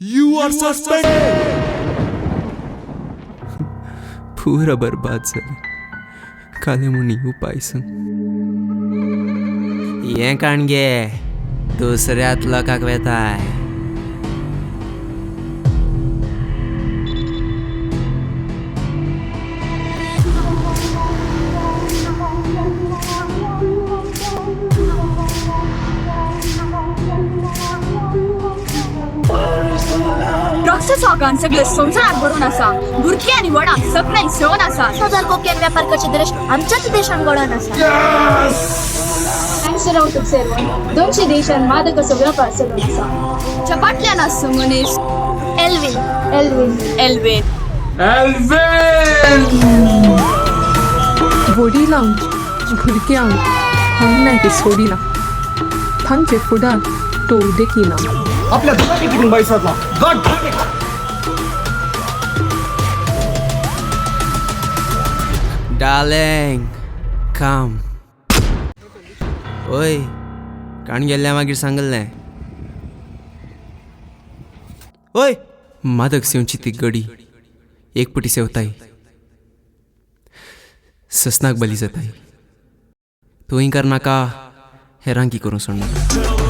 You are suspended. पुरा बर्बाद जालें. कालें म्हूण उपाय सांग. हें काण गे दुसऱ्यात लोकांक वेताय. ड्रग्साचो सगळे संवसाराक भरून आसा. भुरगीं आनी व्हडां सगळ्यांक सेवन आसा. सदां कोकेन व्यापार करचे देश आमच्याच देशान घडोवन आसा. एम्स्टर्डम सेवन 200 देशान मादकाचो व्यापार चलून आसा. चपाटल्यान आसचो मनीस एल्विन. एल्विन. एल्विन. एल्विन. वडिलांक, भुरग्यांक हांगा सोडिना, तांचे फुडार तो देखिना. आपल्या धडाके तिकडून बैसातला गट. डार्लिंग काम. ओय काण गेल्ल्या मागीर सांगल्लें. ओय मादक सेवची ती गडी एक पटी सेवताय, ससनाक बली जाताय. तूंय करनाका, हेरांकी करूंक सोडनाका.